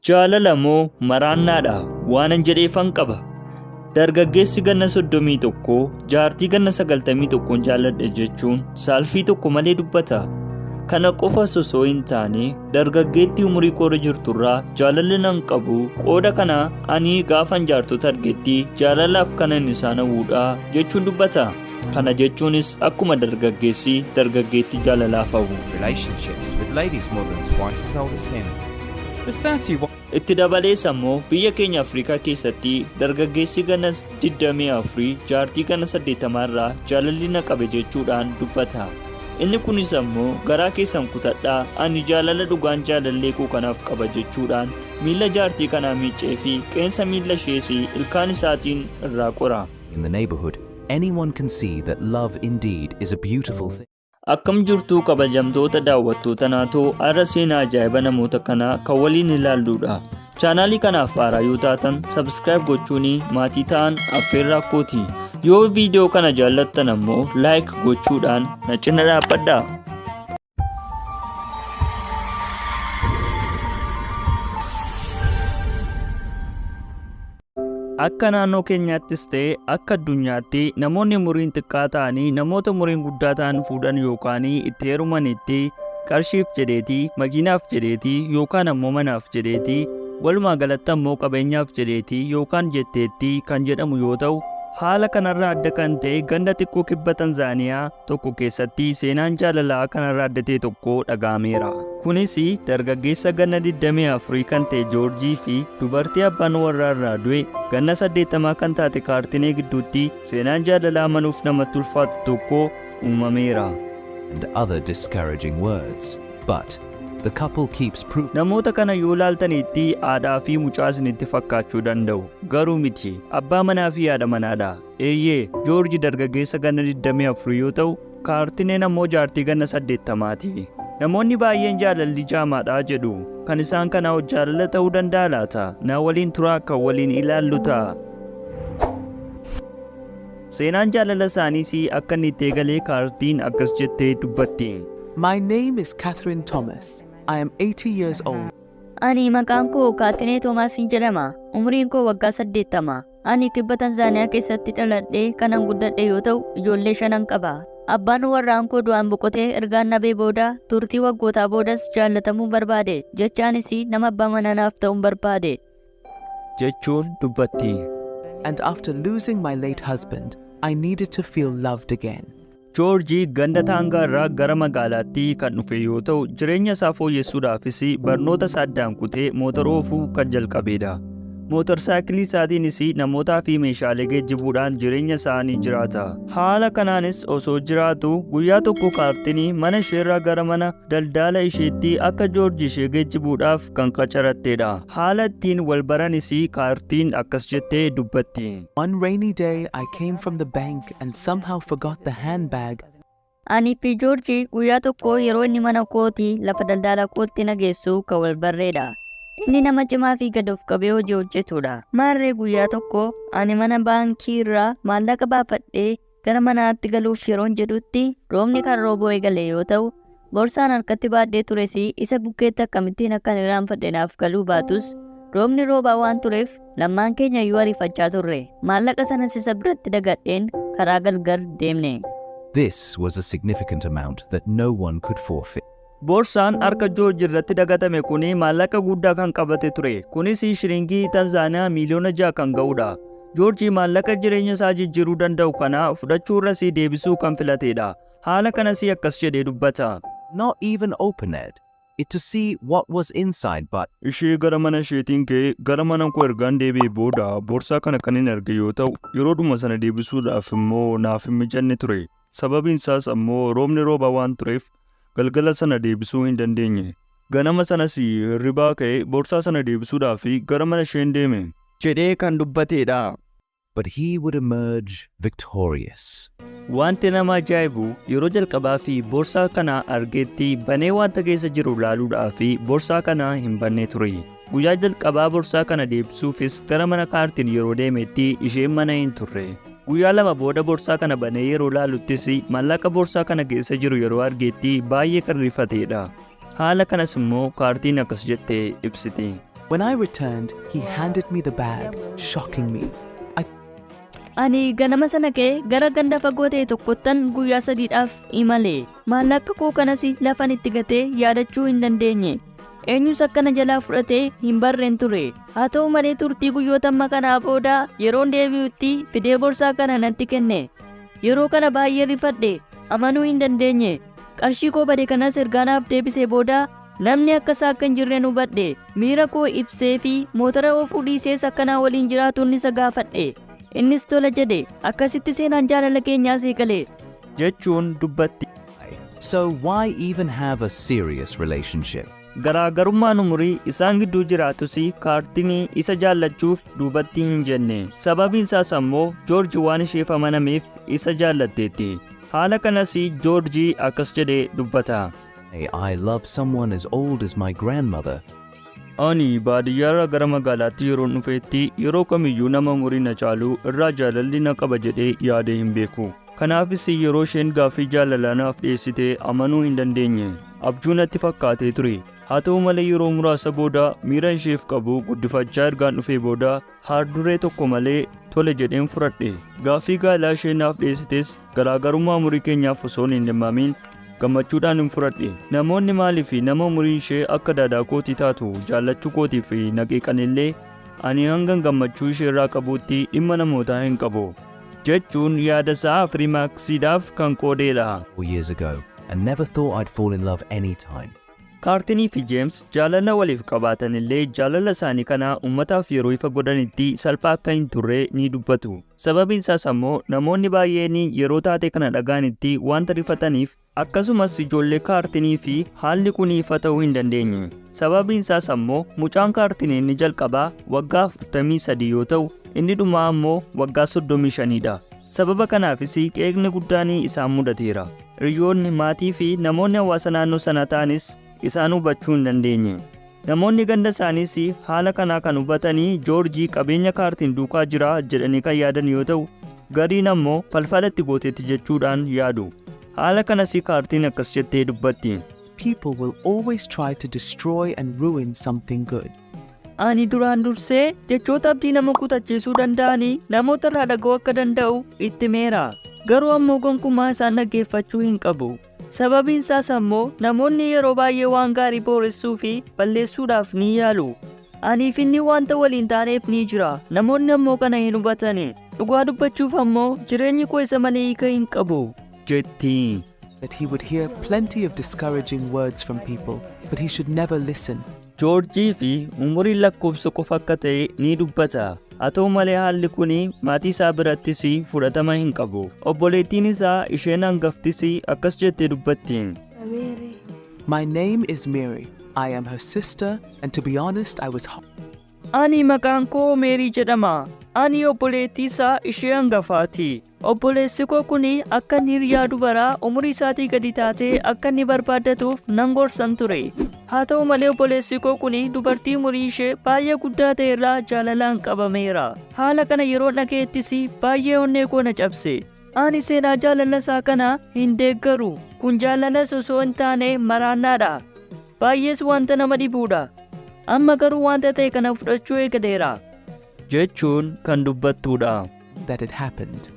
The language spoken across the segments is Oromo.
Jaalala moo maraannaadha waanan jedheefan qaba. Dargaggeessi ganna 31 jaartii ganna 91n jaalladhe jechuun saalfii tokko malee dubbata. Kana qofas osoo hin taane dargaggeettii umurii koorra jirturraa jaalalli nan qabu qooda kana ani gaafan jaartota argetti jaalalaaf kanan isaan hawwuudha jechuun dubbata. Kana jechuunis akkuma dargaggeessi dargaggeettii jaalalaaf hawwu. Relationships with ladies more than twice as old as him. The 31 Itti dabalees ammoo biyya keenya Afrikaa keessatti dargaggeessi ganna 24 jaartii ganna 80 irraa jaalalli na qabe jechuudhaan dubbata. Inni kunis ammoo garaa keessan kutadhaa, ani jaalala dhugaan jaalallee koo kanaaf qaba jechuudhaan miilla jaartii kanaa miiccee fi qeensa miilla ishees ilkaan isaatiin irraa qora. In the neighborhood, anyone can see that love indeed is a beautiful thing. Akkam jirtuu kabajamtoota daawwattoota naatoo, har'a seenaa ajaa'iba namoota kanaa kan waliin ilaalluudha. Chaanaalii kanaaf haaraa yoo taatan subscribe gochuun maatii ta'an affeerraa kooti. Yoo viidiyoo kana jaallattan ammoo like gochuudhaan na cina dhaabbadhaa. Akka naannoo keenyaattis ta'e akka addunyaatti namoonni umuriin xiqqaa ta'anii namoota umuriin guddaa ta'an fuudhan yookaan itti heerumanitti qarshiif jedheetii, makiinaaf jedheetii yookaan ammoo manaaf jedheetii, walumaa galatti ammoo qabeenyaaf jedheetii yookaan jetteettii kan jedhamu yoo ta'u, haala kanarraa adda kan ta'e ganda xiqqoo kibba Tanzaaniyaa tokko keessatti seenaan jaalalaa kanarraa adda ta'e tokko dhaga'ameera. Kunis dargaggeessa ganna 24 kan ta'e Joorjii fi dubartii abbaan warraa irraa du'e ganna 80 kan taate Kaartinee gidduutti seenaan jaalalaa amanuuf namatti ulfaatu tokko uumameera. And other discouraging words. But the couple keeps proving Namoota kana yoo ilaaltanitti haadhaa fi mucaa isinitti fakkaachuu danda'u. Garuu miti. Abbaa manaa fi haadha manaadha. Eeyyee, Joorji dargaggeessa ganna 24 yoo ta'u, Kaartineen ammoo jaartii ganna 80ti. Namoonni baay'een jaalalli jaamaadha jedhu. Kan isaan kanaa jaalala ta'uu danda'a laata? Na waliin turaa kan waliin ilaallu ta'a. Seenaan jaalala isaaniis akka inni itti eegalee Kaartiin akkas jettee dubbatti. My name is Catherine Thomas. I am 80 years old. Ani maqaan koo Kaatinee Toomaasiin jedhama. Umriin koo waggaa 80. Ani kibba Tanzaaniyaa keessatti dhaladhee kanan guddadhe yoo ta'u, ijoollee shanan qaba. Abbaan warraan koo du'aan boqotee ergaan nabee booda turtii waggootaa boodas jaallatamuu barbaade. Jechaanis nama abbaa manaa naaf ta'uun barbaade. Jechuun dubbatti. And after losing my late husband, I needed to feel loved again. Joorji ganda Taangaa irraa gara magaalaatti kan dhufe yoo ta'u, jireenya isaa fooyyessuudhaafis barnoota isaa addaan kutee motora oofuu kan jalqabedha. Mootorsaayikilii isaatiinis namootaa fi meeshaalee geejjibuudhaan jireenya isaa ni jiraata. Haala kanaanis osoo jiraatu guyyaa tokko Kaartinii mana isheerraa gara mana daldala isheetti akka Joorji ishee geejjibuudhaaf kan qacarattedha. Haala ittiin wal baranis Kaartiin akkas jettee dubbatti. One rainy day, I came from the bank and somehow forgot the handbag Ani fi Joorji guyyaa tokko yeroo inni mana kootii lafa daldala kootti na geessu kan wal barreedha. Inni nama cimaa fi gad of qabee hojii hojjetudha. Maarree guyyaa tokko ani mana baankii irraa maallaqa baafadhee gara manaatti galuuf yeroon jedhutti roobni kan roobuu eegale yoo ta'u, borsaan harkatti baadhee tures isa bukkeetti akkamittiin akkan irraanfadhe naaf galuu baatus roobni roobaa waan tureef lammaan keenya iyyuu ariifachaa turre. Maallaqa sanas isa biratti dagadheen karaa gargar deemne. This was a significant amount that no one could forfeit. Borsaan harka Joorji irratti dagatame kun maallaqa guddaa kan qabate ture. Kunis shiringii Tanzaaniyaa miiliyoona 6 kan ga'udha. Joorji maallaqa jireenya isaa jijjiiruu danda'u kana fudhachuu irras deebisuu kan filatedha. Haala kanas akkas jedhee dubbata. Not even opened it to see what was inside, but Ishee gara mana isheetiin ka'ee gara mana koo ergaan deebi'ee booda borsaa kana kan hin arge yoo ta'u, yeroodhuma sana deebisuudhaaf immoo naaf hin mijanne ture. Sababiin isaas ammoo roobni roobaa waan tureef galgala sana deebisuu hin dandeenye. Ganama sanas hirribaa ka'ee borsaa sana deebisuudhaaf gara mana isheen deeme. Jedhee kan dubbateedha. But he would emerge victorious. Wanti nama ajaa'ibu yeroo jalqabaa fi borsaa kana argetti banee wanta keessa jiru ilaaluudhaaf borsaa kana hin banne ture. Guyyaa jalqabaa borsaa kana deebisuufis gara mana Kaartiin yeroo deemetti isheen mana hin turre. Guyyaa 2 booda borsaa kana banee yeroo ilaaluttis maallaqa borsaa kana keessa jiru yeroo argetti baay'ee kan rifateedha. Haala kanas immoo Kaartiin akkas jettee ibsiti. When I returned, he handed me the bag, shocking me. I Ani ganama sana ka'ee gara ganda fagoo ta'e tokkottan guyyaa 3dhaaf imale. Maallaqa koo kanas lafan itti gatee yaadachuu hin dandeenye. Eenyus akkana jalaa fudhatee hin barreen ture. Haa ta'u malee, turtii guyyoota amma kanaa booda yeroon deebi'utti fidee borsaa kana natti kenne. Yeroo kana baay'ee rifadhe, amanuu hin dandeenye. Qarshii koo bade kanas ergaanaaf deebisee booda namni akka isaa akka hin jirre hubadhe. Miira koo ibsee fi motora oofuu dhiisees akkanaa waliin jiraatuun isa gaafadhe. Innis tola jedhe. Akkasitti seenaan jaalala keenyaas eegale. Jechuun dubbatti. So why even have a serious relationship? Garaagarummaan umurii isaan gidduu jiraatus Kaartinii isa jaallachuuf duubatti hin jenne. Sababiin isaas ammoo Joorji waan isheef amanameef isa jaallatteetti. Haala kanas Joorji akkas jedhee dubbata. I love someone as old as my grandmother. Ani baadiyyaarraa gara magaalaatti yeroon dhufeetti yeroo kamiyyuu nama umurii na caalu irraa jaalalli na qaba jedhee yaadee hin beeku. Kanaafis yeroo isheen gaaffii jaalalaa naaf dhiyeessite amanuu hin dandeenye. Abjuu natti fakkaatee ture. Haa ta'u malee, yeroo muraasa booda miira isheef qabu guddifachaa ergaan dhufee booda haalduree tokko malee tole jedheen fudhadhe. Gaaffii gaa'elaa isheen naaf dhiyeessites garaagarummaa umurii keenyaaf osoo hin dhimmamin gammachuudhaan hin fudhadhe. Namoonni maaliif nama umurii ishee akka daadaa kootii taatu jaallachuu kootiif na qeeqanillee, ani hangan gammachuu ishee irraa qabutti dhimma namootaa hin qabu. Jechuun yaada isaa Afriimaaksiidhaaf kan qoodeedha. 4 years ago and never thought I'd fall in love any time. Kaartinii fi Jeems jaalala waliif qabaatan illee, jaalala isaanii kana uummataaf yeroo ifa godhanitti salphaa akka hin turre ni dubbatu. Sababiin isaas ammoo namoonni baay'een yeroo taatee kana dhaga'anitti wanta rifataniif, akkasumas ijoollee Kaartinii fi haalli kun ifa ta'uu hin dandeenye. Sababiin isaas ammoo mucaan Kaartinii inni jalqabaa waggaa 43 yoo ta'u, inni dhumaa ammoo waggaa 35 dha. Sababa kanaafis qeeqni guddaan isaan mudateera. Hiriyoonni, maatii fi namoonni hawaasa naannoo sanaa ta'anis isaan hubachuu hin dandeenye. Namoonni ganda isaaniis haala kanaa kan hubatanii Joorjii qabeenya Kaartiin duukaa jira jedhanii kan yaadan yoo ta'u, gariin ammoo falfala itti gooteetti jechuudhaan yaadu. Haala kanas Kaartiin akkas jettee dubbatti. People will always try to destroy and ruin something good. Ani duraan dursee jechoota abdii nama kutachiisuu danda'anii namoota irraa dhaga'uu akka danda'u itti meera. Garuu ammoo gonkumaa isaan dhaggeeffachuu hin qabu. Sababiin isaas ammoo namoonni yeroo baay'ee waan gaarii booressuu fi balleessuudhaaf ni yaalu. Aniif inni wanta waliin taaneef ni jira. Namoonni ammoo kana hin hubatani. Dhugaa dubbachuuf ammoo jireenyi koo isa malee hiika hin qabu. Jetti. That he would hear plenty of discouraging words from people, but he should never listen. Joorjii fi umuriin lakkoofsa qofa akka ta'e ni dubbata. Haa ta'u malee, haalli kun maatii isaa birattis fudhatama hin qabu. Obboleettiin isaa isheen hangaftis akkas jettee dubbatti. My name is Mary. I am her sister, and to be honest, I was Ani maqaan koo Meerii jedhama. Ani obboleettii isaa ishee hangafaati. Obboleessi koo kun akka inni hiriyaa dubaraa umurii isaatii gadi taatee akka inni barbaaddatuuf nan gorsan ture. Haa ta'u malee, obboleessi koo kun dubartii umurii ishee baay'ee guddaa ta'e irraa jaalalaan qabameera. Haala kana yeroo dhaga'ettis baay'ee onnee koo na cabse. Ani seenaa jaalala isaa kana hin deeggaru. Kun jaalalas osoo hin taane maraannaadha. Baay'ees wanta nama dhibuudha. Amma garuu wanta ta'e kana fudhachuu eegaleera. Jechuun kan dubbattuudha. That it happened.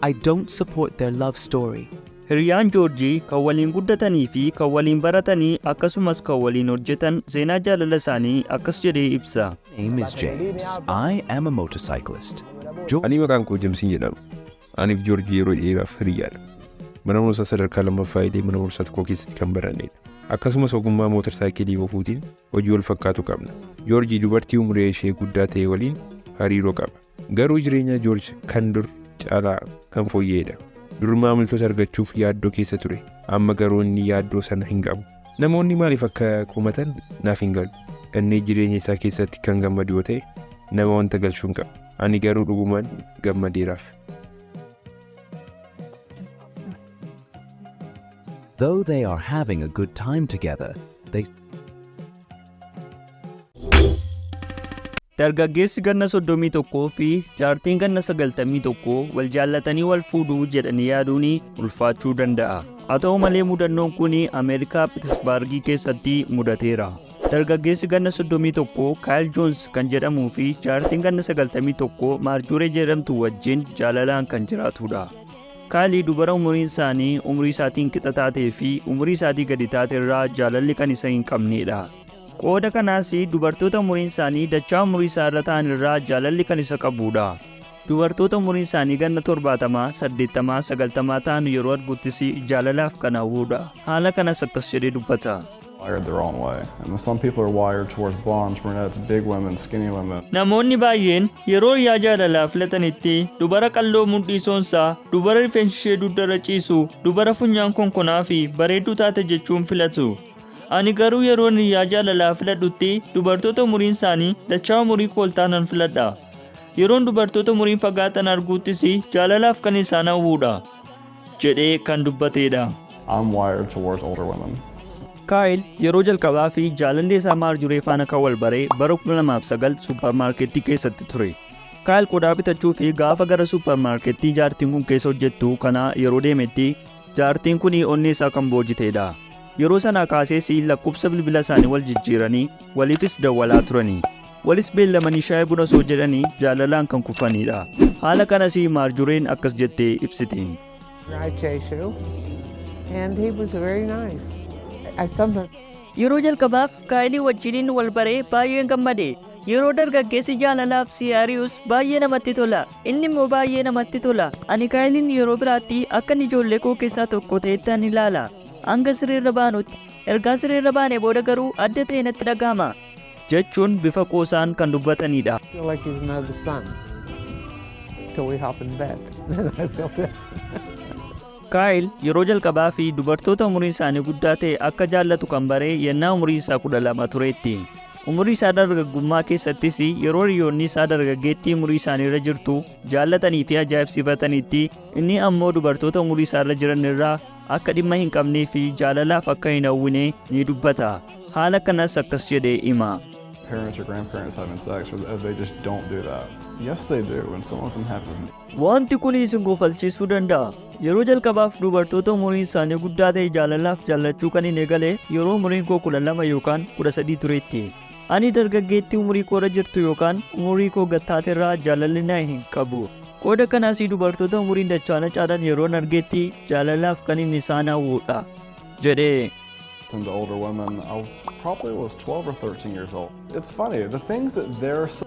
I don't support their love story. Hiriyaan Joorjii kan waliin guddatanii fi kan waliin baratanii, akkasumas kan waliin hojjetan seenaa jaalala isaanii akkas jedhee ibsa. Name is James. I am a motorcyclist. George Ani maqaan koo Jeemsiin jedhama. Aniif Joorjii yeroo dheeraaf hiriyaadha. Mana barumsaa sadarkaa lammaffaa illee mana barumsaa tokko keessatti kan barannedha. Akkasumas ogummaa mootorsaayikilii oofuutiin hojii wal fakkaatu qabna. Joorjii dubartii umurii ishee guddaa ta'e waliin hariiroo qaba. Garuu jireenya Joorj kan dur caalaa kan fooyya'edha. Dur maamiltoota argachuuf yaaddoo keessa ture. Amma garuu inni yaaddoo sana hin qabu. Namoonni maaliif akka komatan naaf hin galu. Inni jireenya isaa keessatti kan gammadu yoo ta'e, nama wanta galchuu hin qabu. Ani garuu dhugumaan gammadeeraaf. Though they are having a good time together, they Dargaggeessi ganna 31 fi jaartiin ganna 91 wal jaallatanii wal fuudhuu jedhanii yaaduun ulfaachuu danda'a. Haa ta'u malee, mudannoon kun Ameerikaa Pitisbaargii keessatti mudateera. Dargaggeessi ganna 31 Kaayil Joons kan jedhamuu fi jaartiin ganna 91 Maarjooree jedhamtu wajjin jaalalaan kan jiraatudha. Kaayilii dubara umuriin isaanii umurii isaatiin qixa taatee fi umurii isaatii gadi taate irraa jaalalli kan isa hin qabnedha. Qooda kanaas dubartoota umuriin isaanii dachaa umurii isaa irra ta'an irraa jaalalli kan isa qabudha. Dubartoota umuriin isaanii ganna 70, 80, 90 ta'an yeroo arguttis jaalalaaf kan hawwudha. Haala kanas akkas jedhee dubbata. Wired the wrong way. And some people are wired towards blondes, brunettes, big women, skinny women. Namoonni baay'een yeroo hiriyaa jaalalaa filatanitti dubara qalloo mudhii soonsaa, dubara rifeensi ishee dugdarra ciisu, dubara funyaan konkonaa fi bareedduu taate jechuun filatu. Ani garuu yeroo hiriyaa jaalalaa filadhutti dubartoota umuriin isaanii dachaa umurii koo ol ta'an filadha. Yeroon dubartoota umuriin fagaatan arguuttis jaalalaaf kan isaan hawwudha, jedhee kan dubbatedha. I'm wired towards older women. Kaayil yeroo jalqabaa fi jaalalli isaa Maarjuree faana kan wal baree bara 2009 suuparmaarkeettii keessatti ture. Kaayil qodaa bitachuu fi gaafa gara suuparmaarkeettii jaartiin kun keessa hojjettu kana yeroo deemetti jaartiin kun onnee isaa kan boojiteedha. Yeroo sanaa kaasees lakkoofsa bilbila isaanii wal jijjiiranii waliifis dawwalaa turani. Walis beellamanii shaayii buna osoo jedhanii jaalalaan kan kufanidha. Haala kanas Maarjureen akkas jettee ibsiti. I chase you, and he was very nice. I sometimes Yeroo jalqabaaf Kaayilii wajjiniin wal baree baay'een gammade. Yeroo dargaggeessi jaalalaaf si ari'us baay'ee namatti tola. Inni immoo baay'ee namatti tola. Ani Kaayiliin yeroo biraatti akka inni ijoollee koo keessaa tokko ta'etti ani ilaala. Hanga sireerra baanutti. Ergaa sireerra baane booda garuu adda ta'e natti dhaga'ama, jechuun bifa qoosaan kan dubbatanidha. Feel like he's another son till we hop in bed. Then I feel different. Kaayil yeroo jalqabaa fi dubartoota umuriin isaanii guddaa ta'e akka jaallatu kan baree yennaa umurii isaa 12 turetti. Umurii isaa dargaggummaa keessattis yeroo hiriyoonni isaa dargaggeettii umurii isaanii irra jirtu jaallatanii fi ajaa'ibsiifatanitti, inni ammoo dubartoota umurii isaa irra jiran irraa akka dhimma hin qabnee fi jaalalaaf akka hin hawwine ni dubbata. Haala kanas akkas jedhee hima. Parents or grandparents having sex, or they just don't do that. Yes, they do, and some of them have. Wanti kun isin kofalchiisuu danda'a. Yeroo jalqabaaf dubartoota umuriin isaanii guddaa ta'e jaalalaaf jaallachuu kan hin eegale yeroo umuriin koo 12 yookaan 13 turetti. Ani dargaggeettii umurii koorra jirtu yookaan umurii koo gattaaterraa jaalalli na hin qabu. Qooda kanaas dubartoota umuriin dachaana caalan yeroon argetti jaalalaaf kan inni isaan hawwudha, jedhee. Into older women, I probably was 12 or 13 years old. It's funny, the things that they're so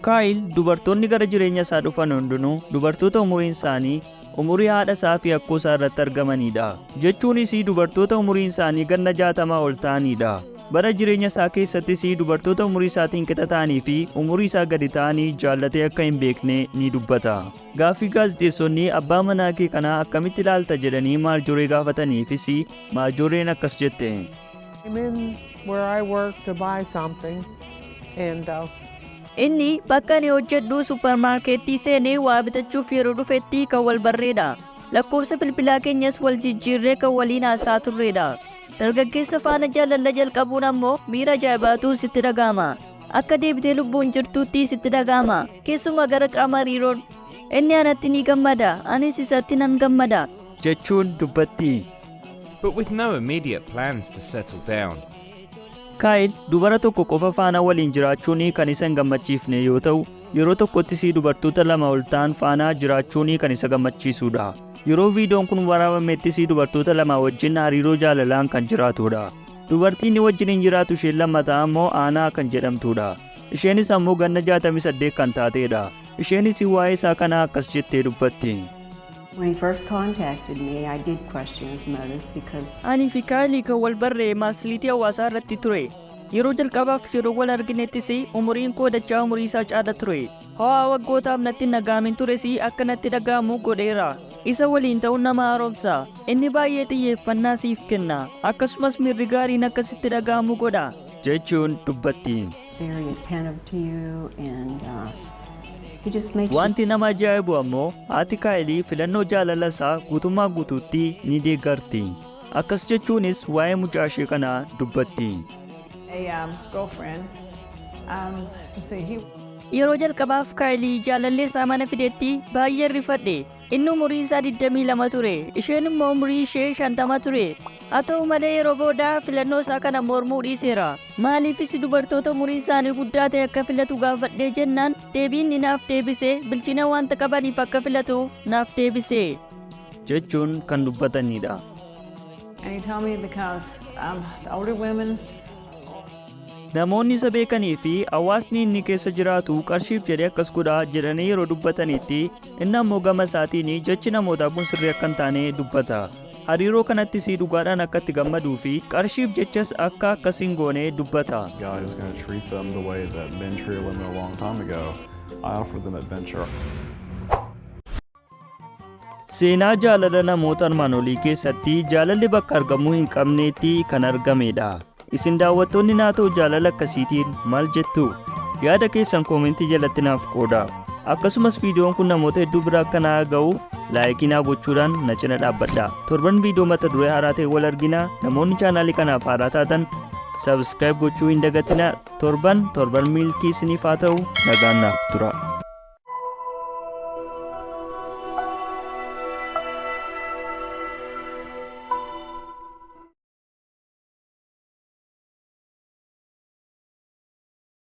Kaayil dubartoonni gara jireenya isaa dhufan hundinuu dubartoota umuriin isaanii umurii haadha isaa fi akkoo isaa irratti argamanidha. Jechuunis dubartoota umuriin isaanii ganna 60 ol ta'anidha. Bara jireenya isaa keessattis dubartoota umurii isaatiin qixa ta'anii fi umurii isaa gadi ta'anii jaallatee akka hin beekne ni dubbata. Gaaffii gaazexeessonni abbaa manaa kee kanaa akkamitti ilaalta jedhanii Maarjoree gaafataniifis Maarjoreen akkas jette. Came in where I work to buy something, and Inni bakka ani hojjedhu supparmaarkeettii seenee waa bitachuuf yeroo dhufetti kan wal barreedha. Lakkoofsa bilbilaa keenyas wal jijjiirree kan waliin haasaa turreedha. Dargaggeessa faana jaalala jalqabuun ammoo miira ajaa'ibaatu sitti dhaga'ama. Akka deebitee lubbuun jirtuutti sitti dhaga'ama. Keessumaa gara qaama hariiroon. Inni anatti ni gammada, anis isatti nan gammada, jechuun dubbatti. But with no immediate plans to settle down. Kaayil dubara tokko qofa faana waliin jiraachuun kan isa hin gammachiifne yoo ta'u, yeroo tokkottis dubartoota lama ol ta'an faana jiraachuun kan isa gammachiisudha. Yeroo viidiyoon kun waraabamettis dubartoota lama wajjin hariiroo jaalalaan kan jiraatudha. Dubartiin inni wajjin hin jiraatu isheen lammataa ammoo Aanaa kan jedhamtudha. Isheenis ammoo ganna 68 kan taatedha. Isheenis waa'ee isaa kana akkas jettee dubbatti. When he first contacted me, I did question his motives because Ani fi Kaayilii kan wal barree maasiliitii hawaasaa irratti ture. Yeroo jalqabaaf yeroo wal arginettis umuriin koo dachaa umurii isaa caala ture. Hawaa waggootaaf natti hin dhaga'amin tures akka natti dhaga'amu godheera. Isa waliin ta'uun nama haaromsa. Inni baay'ee xiyyeeffannaa siif kenna. Akkasumas miirri gaariin akka sitti dhaga'amu godha, jechuun dubbatti. Very attentive to you and he just makes you Wanti nama ajaa'ibu ammoo haati Kaayilii filannoo jaalala isaa guutummaa guutuutti ni deeggarti. Akkas jechuunis waa'ee mucaa ishee kanaa dubbatti. A girlfriend. Let's see, he Yeroo jalqabaaf Kaayilii jaalallee isaa mana fidetti baay'ee rifadhe. Inni umurii isaa 22 ture. Isheen immoo umurii ishee 50 ture. Haa ta'u malee, yeroo booda filannoo isaa kana mormuu dhiiseera. Maaliifis dubartoota umurii isaanii guddaa ta'e akka filatu gaafadhee jennaan, deebiin inni naaf deebise bilchina wanta qabaniif akka filatu naaf deebise jechuun kan dubbatanidha. And he told me because the older women Namoonni isa beekanii fi hawaasni inni keessa jiraatu qarshiif jedhee akkas godhaa jedhanii yeroo dubbatanitti, inni ammoo gama isaatiin jechi namootaa kun sirrii akka hin taane dubbata. Hariiroo kanattis dhugaadhaan akka itti gammaduu fi qarshiif jechas akka akkas hin goone dubbata. Guy who's going to treat them the way that men treated women a long time ago. I offer them adventure. Seenaa jaalala namoota armaan olii keessatti jaalalli bakka argamuu hin qabneetti kan argamedha. Isin daawwattoonni naatoo jaalala akkasiitiin maal jettu? Yaada keessan koomentii jalatti naaf qooda. Akkasumas viidiyoon kun namoota hedduu bira akka naa ga'uuf laayikii naa gochuudhaan na cina dhaabbadha. Torban viidiyoo mata duree haaraa ta'e wal argina. Namoonni chaanaalii kanaaf haaraa taatan subscribe gochuu hin dagatina. Torban torban milkii isiniif haa ta'u, nagaan naaf tura.